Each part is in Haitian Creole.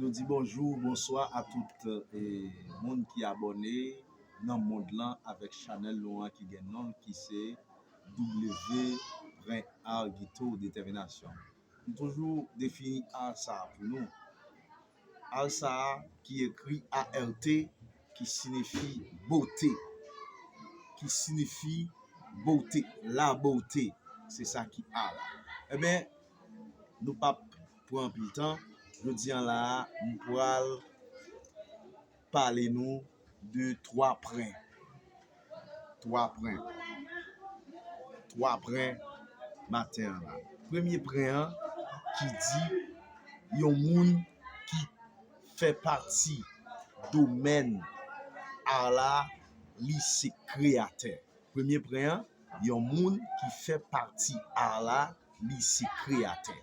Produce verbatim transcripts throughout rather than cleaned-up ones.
Nou di bonjou, bonswa a tout eh, moun ki abòne nan mond lan avèk chanèl nou an ki gen non ki se W Pren Art Guito Détermination. M toujou defini art sa a pou nou. Art sa a ki ekri A R T ki siyifi bote. Ki siyifi bote, la bote. Se sa ki art la. Ebyen, nou p ap pran anpil tan. Jodi a la a, m pral pale nou de twa pwen. Twa pwen. Twa pwen maten an la. Premye pwen an ki di yon moun ki fè pati domèn art la, li se kreyatè. Premye pwen an, yon moun ki fè pati art la, li se kreyatè.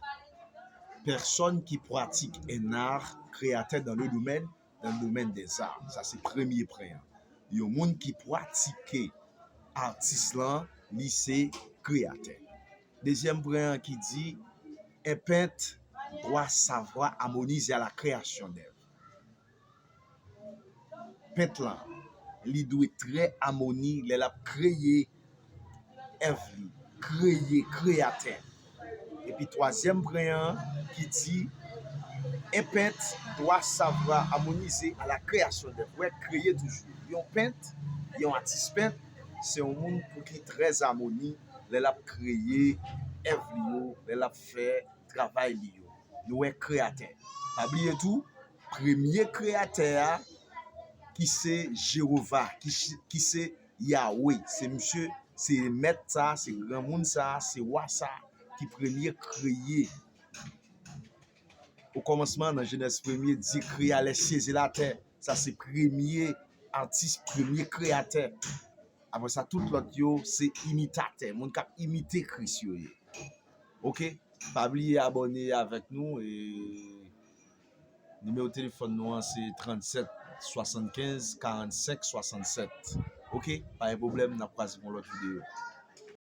Personne qui pratique un art créateur dans le domaine, dans le domaine des arts. Sa se premye pwen an. Yon moun ki pratike atis lan, li se kreyatè. Dezyèm pwen an ki di, un peintre doit savoir harmoniser à la création d'œuvre. Pent lan, li dwe trè amoni lè l ap kreye èv li, kreye, kreyatè. Epi twazyèm pwen an ki di, un peintre doit savoir harmoniser à la création d'œuvre. Wè, kreye toujou. Yon pent, yon atis pent, se yon moun pou ki trè amoni lè l ap kreye èv li yo, lè l ap fè travay li yo. Nou wè kreyatè. Pa bliye tou, premye kreyatè a, ki se Jewova, ki, ki se Yawe. Se misye, se mèt sa, se granmoun sa, se wa sa ki premye kreye. Okòmansman, nan Jenèz premye, Dye krea lè syèl e latè. Sa se premye atis, premye kreyatè. Apre sa, tout lòt yo se imitatè, moun k ap imite Kris yo ye. Oke? Pa bliye abòne avèk nou. E nimewo telefòn nou an se trannsèt swasannkenz karannsenk swasannsèt. Oke? Pa gen pwoblèm, n ap kwaze pou yon lòt videyo.